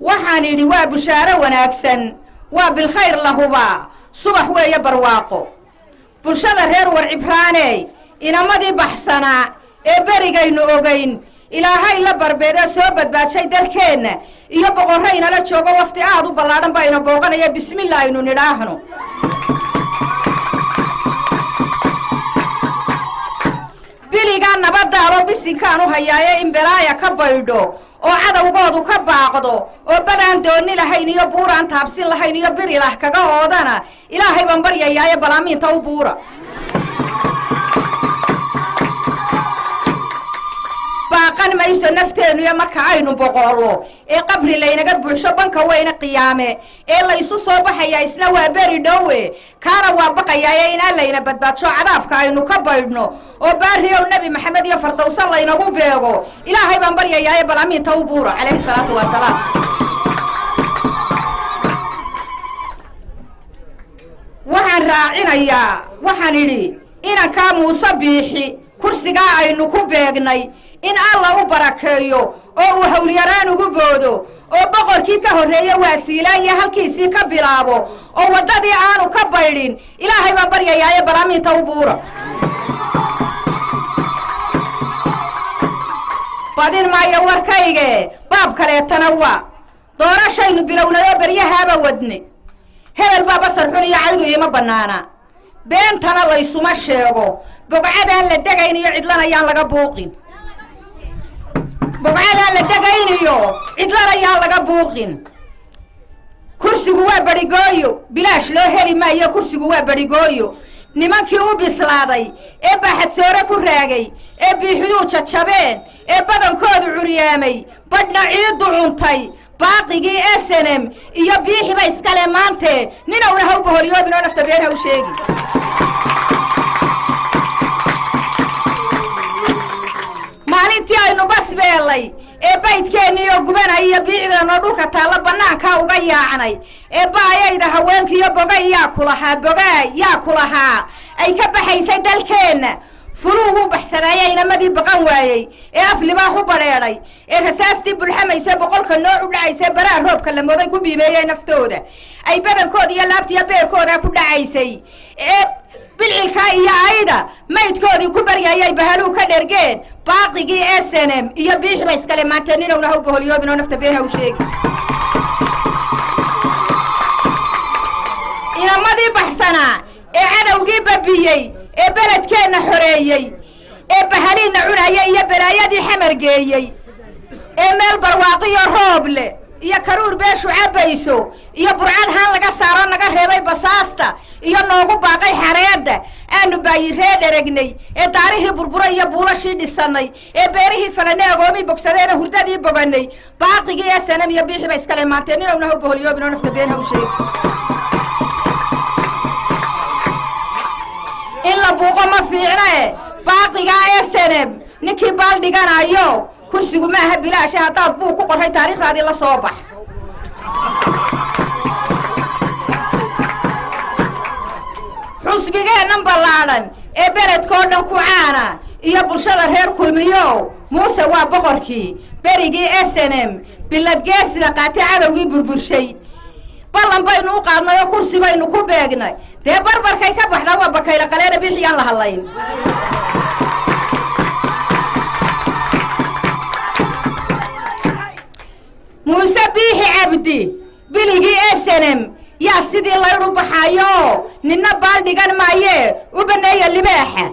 Waxaan idhi, waa bushaaro wanaagsan, waa bilkhayr la hubaa, subax weeye barwaaqo. Bulshada reer Warcibraaney, inamadii baxsanaa ee berigaynu ogayn Ilaahay la barbeedee soo badbaadshay dalkeenna iyo boqorraynala joogo, wafti aad u ballaadhan baa ina booqanaya. Bismillah aynu nidhaahno. Biligaa nabadaadoo bisinkaan u hayaaye in belaaya ka baydho oo cadowgoodu ka baaqdo oo badaan doonni lahayn iyo buuraan taabsin lahayn iyo birilah kaga oodana, Ilaahay baan baryayaaye balaamiinta u buura. Baaqan mayso nafteennu iyo marka aynu boqoollo ee qabri laynaga buuxsho, banka weyne qiyaame ee la isu soo baxayaa isna waa beri dhowe, kaana waa baqayaaye in Allayna badbaadsho, cadaabka aynu ka baydhno oo baariyow Nebi Maxamed iyo Fardowsa laynagu beego, Ilaahay baan baryayaaye balaamiinta u buura, calayhi salaatu wasalaam. Waxaan raacinayaa, waxaan idhi, inankaa Muuse Biixi kursigaa aynu ku beegnay in Alla u barakeeyo oo uu howlyaraan ugu boodo oo boqorkii ka horreeye waasiilaanya halkiisii ka bilaabo oo waddadii aanu ka baydhin, Ilaahay baan baryayaaye balaamiinta u buura. Badin maayo warkayge, baab kaleetana waa doorashaynu bilownay oo beryahaaba wadne. Hebel baa basar xun iyo caydu iima bannaana, beentana laysuma sheego. Bogcadaan la degayn iyo cidlanayaan laga buuqin, bogcadaan la degayniyo cidlanayaan laga buuqin. Kursigu waa barigooyo, bilaash loo heli maayo. Kursigu waa barigooyo. Nimankii u bislaaday ee baaxadsoore ku raagay ee biixiyuu jajabeen ee badankoodu curyaamay, badhna ciiddu cuntay, baaqigii SNM iyo Biixiba iskale maante. Ninowna ha u boholyoobin oo nafta been ha u sheegi. Maalintii aynu basbeelay ee baydkeenniioo gubanay iyo biicdeenoo dhulka taalla bannaankaa uga yaacnay ee baayayda haweenkiiyo bogay yaa ku lahaa, bogaay yaa ku lahaa ay ka baxaysay dalkeenna, fuluuguu baxsanaayey inamadii baqan waayey ee af libaax u badheedhay ee rasaastii bulxamaysee boqolka nooc u dhacaysee baraha roobka la mooday ku biimeeyey naftooda ay badankooda iyo laabtiiyo beerkooda ku dhacaysay ee bilcilkaa iyo ayda maydkoodii ku baryayay bahaluu ka dhergeen, baaqigii SNM iyo Biixiba iskale maantee. Ninowna ha u boholyoobin oo nafta been ha u sheegi. Inamadii baxsanaa ee cadowgii babiyey ee beledkeenna xoreeyey ee bahaliinna cunaya iyo balaayadii xamar geeyey ee meel barwaaqiyo roob leh iyo karuur beeshu cabbayso iyo burcad haan laga saaro naga reebay basaasta iyo noogu baaqay xareedda aanu baayiree dheragnay ee daarihii burburay iyo buulashii dhisannay ee beerihii falanay, agoomii bogsadeena hurdadii bogannay, baaqigii SNM iyo Biixiba iskale maantee. Ninowna ha u boholyoobin oo nafta been ha u sheegi. In la buuqo ma fiicnae, baaqigaa SNM ninkii baal dhiganayo, kursigu maaha bilaashe, haddaad buug ku qorray taariikhdaadii la soo bax. Xusbigeennan ballaadhan ee beledkoo dhan ku caana iyo bulshada reer Kulmiyo, Muuse waa boqorkii berigii SNM biladgeesida qaatay, cadowgii burburshay. Ballan baynu u qaadnay oo kursi baynu ku beegnay. Dee barbarkay ka baxdaa waa bakayla qaleena, Biixiyaan la hadlayn. Muuse Biixi Cabdi biligii SNM yaa sidii laydhu baxaayo, ninna baal dhigan maayee, u baneeya libaaxa.